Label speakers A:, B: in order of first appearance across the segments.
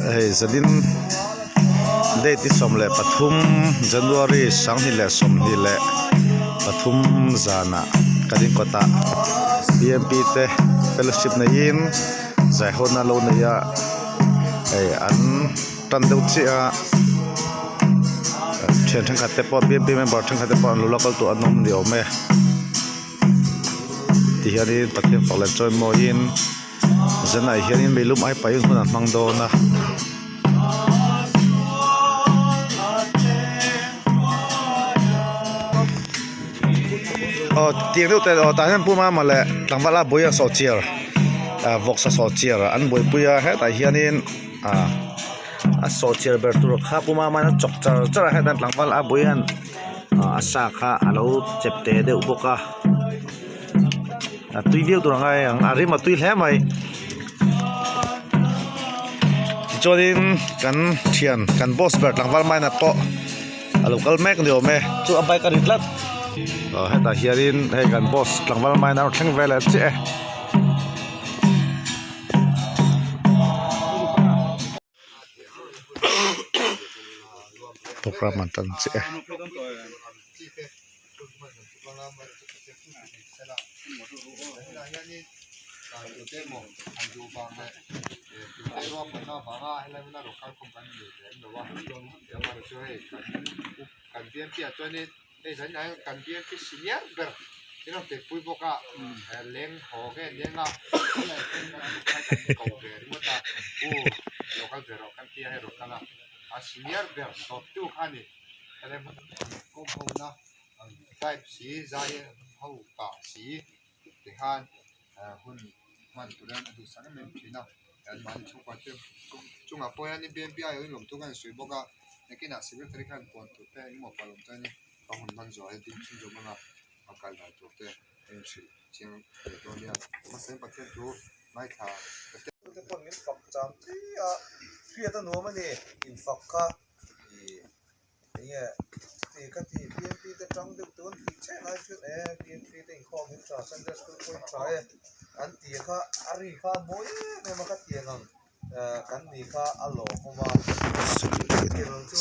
A: Hei zanin date hi 13 January 2023 zanah kan inkawtah B M P te fellowship neiin zaihawn a lo nei a hei an tan deuh chiah a thian thenkhat te pawh B M P member thenkhat te pawh an lo la kal tawh an awm ni awm e tihianin Pathian fak leh chawimawiin. Zanah hianin meilum ai pahin hun an hmang dawn a. Aw tiang deuh te aw tah hian pu mama leh tlangval a bui a sawhchiar ah vawksa sawhchiar an buaipui a hetah hianin ah a sawhchiar ber tur kha pu mama in a chawk char char a hetah tlangval a bui hian ah a sa kha a lo chep te deuh bawk a. A tui viau tur ang a hei ang a rim a tui hle mai tichuanin kan thian kan boss ber tlangval maina pawh a lo kal mek ni awm e chu a bike a ri tlat aw hetah hianin hei kan boss tlangval maina a rawn thleng vel leh chiah e. Program an tan chiah e.
B: Ka hun hman zawh hian tin chhun zawm anga a kal dan tur te a inhrilh chiang ve dawn nia. Mahse Pathian chu ngaithla ka te.
C: Te pawn min fak cham chi a, hriat a nuam a ni, infak kha i enge ti ka ti BMP te tang deuh tun tih chhe lai chuan e BMP te inkhawm in tha Sunday school pawh in tha e an ti kha a ri kha a mawi em em a ka tiang ang. Kan ni kha a lawmawm a.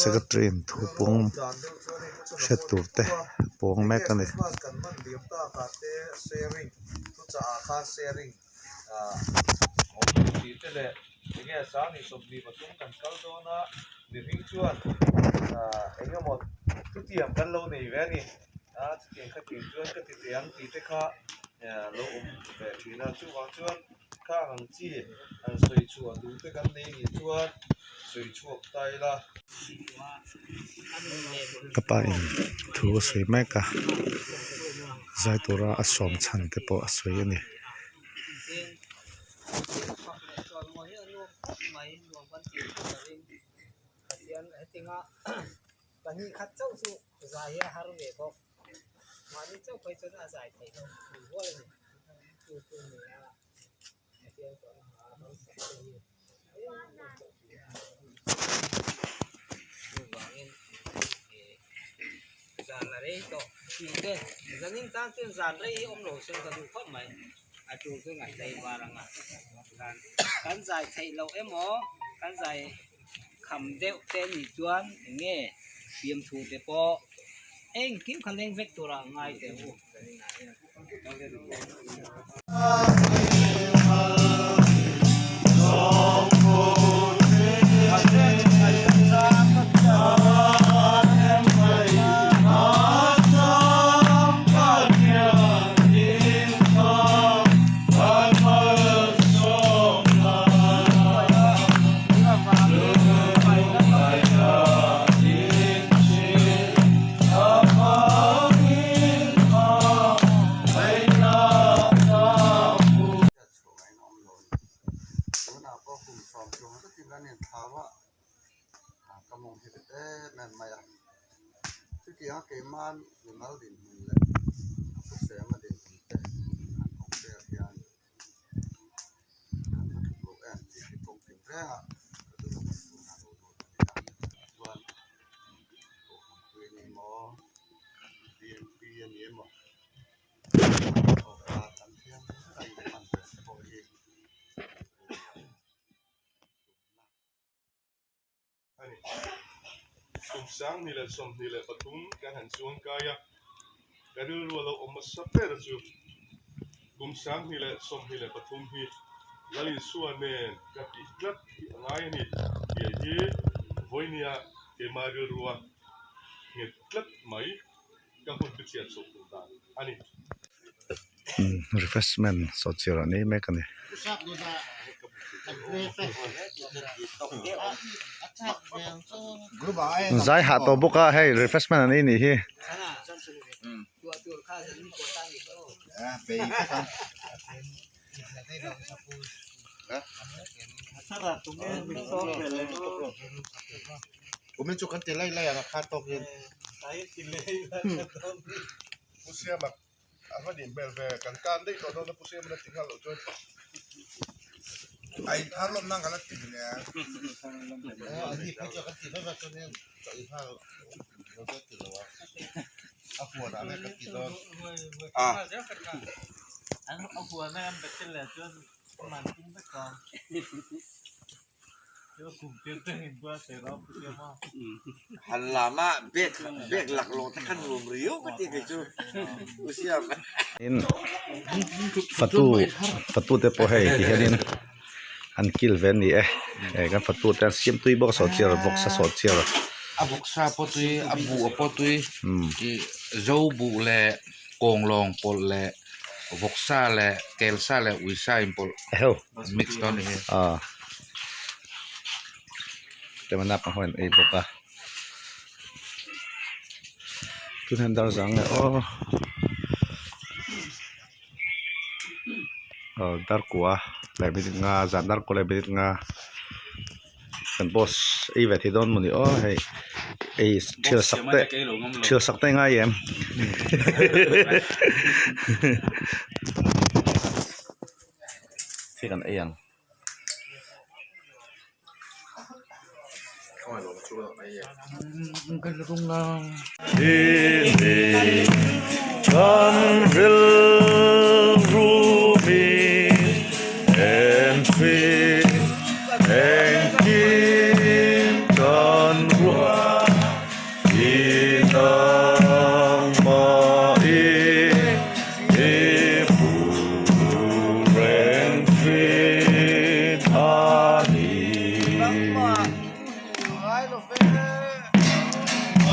A: Secretary in thu pawng hriat tur te pawng mek a ni.
C: Kan man liam tak ah te sharing thuchah ah khan sharing awm tih te leh enge sang 23 kan kal dawn a mihring chuan engemaw thutiam kan lo nei ve a ni a chutiang khatiang chuan ka ti teh ang tih te kha lo awm ve thin a chuvang chuan. Khang ang chi han sawi chhuah duh te kan nei nih chuan sawi chhuak ta ila.
A: Ka pa in thu a sawi mek a, zai tura a sawm chhan te pawh a sawi a ni.
D: 2023 kan han chuang kai a, ka rilru a lo awm hmasa ber chu kum 2023 hi Lal Isua nen ka tih tlat hi a ngai a ni tih hi vawinia keimah rilrua nghet tlat mai ka hun bichhiat chhoh tur dan a ni.
A: Refreshment sawhchiar a nei mek a ni. Zai hah tawh bawk a hei refreshment an ei nih hi.
D: A va nih hmel ve, kan tan daih tawh dawn a Pu Siamana ti nghal loh chuan.
B: A inthar lawm nan ka la ti hle a. A ni phei chuan kan ti vek a chuanin ka in nghal lo chuan ti lo a, a huan ah vek ka ti dawn.
E: Han lam a bag bag laklawh te khan nuam riau ka ti kei chu u Siam.
A: In fatu fatu te pawh hei ti hianin an kil ve a ni e hei kan fatu te an siam tui bawk a sawhchiar vawksa sawhchiar.
F: A vawksa pawh tui a buh a pawh tui ih zo buh leh kawnglawng pawlh leh vawksa leh kelsa leh uisa inpawlh mix dawn a ni hi.
A: Aw temana pang ho an ei bawk a tun hian dar zang leh aw aw dar kua leh minute nga zan dar kua leh minute nga kan boss ei ve thei dawn mawni aw hei ei thial sak te thial sak te ngai em thil kan ei ang. Kan rilru mi en thin engkim kan ruah i nangmah i i hmu reng thin a ni.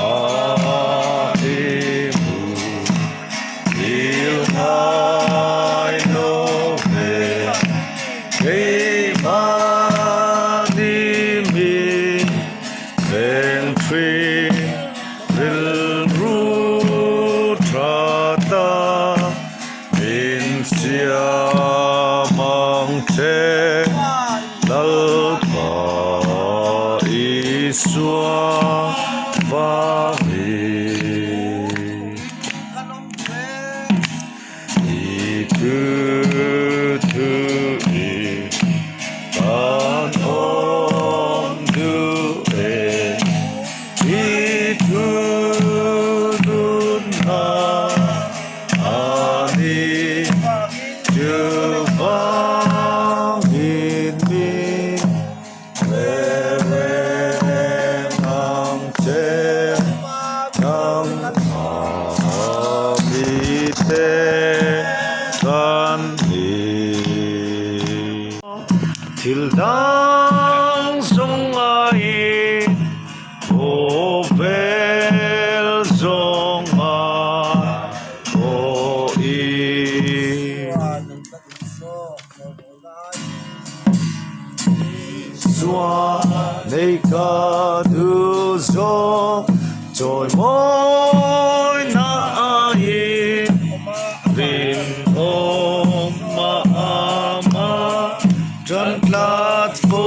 A: A i hmu thil ngai lo ve keimahni min veng thin rilru tha ta min siam ang che Lalpa Isua vangin. I thu thu i kan awm duh e, i thu nunna a ni chu vangin mi ve reng ang che nangmah mite kan ni. Thil dang zawng aiin Khawvel zawnga pawh i. Sua nei ka duh zawk chawimawina aiin rinawm ama Ṭan tlat fo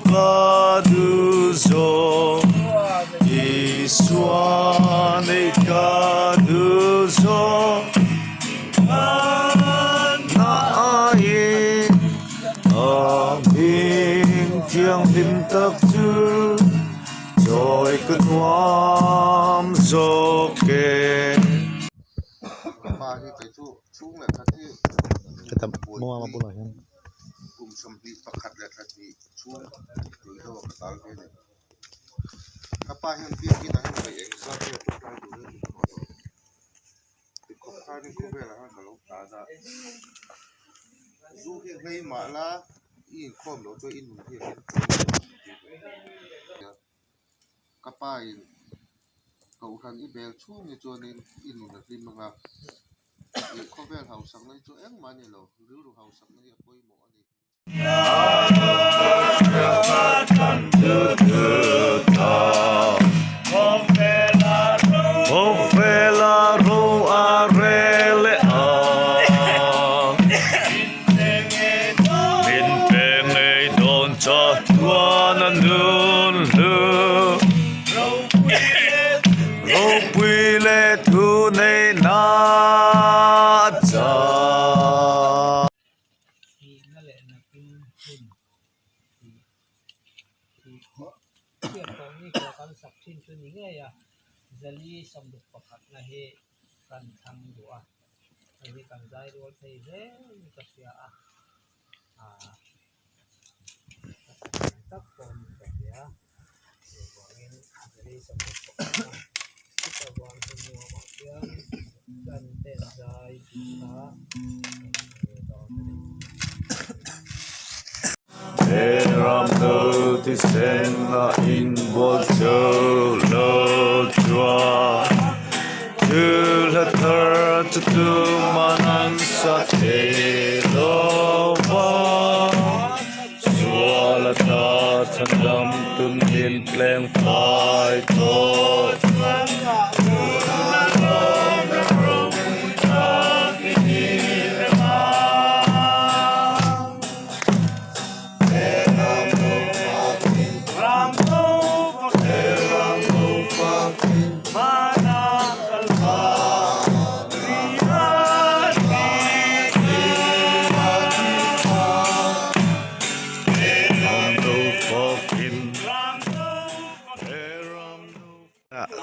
A: ka duh zawk, Isua nei ka duh zawk. Na aiin a hming thianghlim tak chu chawi ka nuam zawk e. Heta maw bulah hian.
B: Kum 21 leh thla hnih chhung tui ho a ka tal ve a ni. Ka pa hian biakin ah hian vawi engzat nge tawngtai tur hi a ti tawh lo. Tikhawp khanin khawvelah khan ka lo tlan a, zu hi hlei mah la i inkhawm loh chuan i nun hi a hlim tawh lo ang tih ka hria. Ka pa in kohhran i bel chhung hi chuanin i nun a hlim ang a, ih khawvel hausakna hi chu engmah a ni lo, rilru hausakna hi a pawimawh a ni.
G: Thihna leh nakin hun tih hi chhiat tawh ni kha kan sak thin chu ni ngei a, zali sawmruk pakhatna hi kan thlang duh a, hei hi kan zai rual thei hle in ka hria a, aaa ka sak thiam tak pawh niin ka hria, chuvangin zali sawmruk pakhatna chuta vang hun nuamah khian kan ten zai tih kha kan hmu dawn a ni.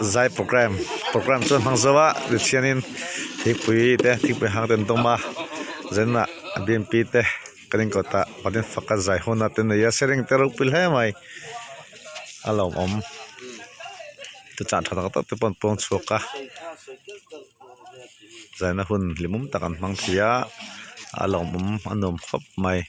A: Zai program program chu an hmang zo a tichuanin thingpui te thingpui hang te an dawm a zaninah bmp te kan inkawt ah pathian faka zai hun a te nei a sering te ropui hle mai a lawmawm chu chan tha tak tak te pawh an puang chhuak a zaina hun hlimawm tak an hmang thei a a lawmawm a nuam khawp mai.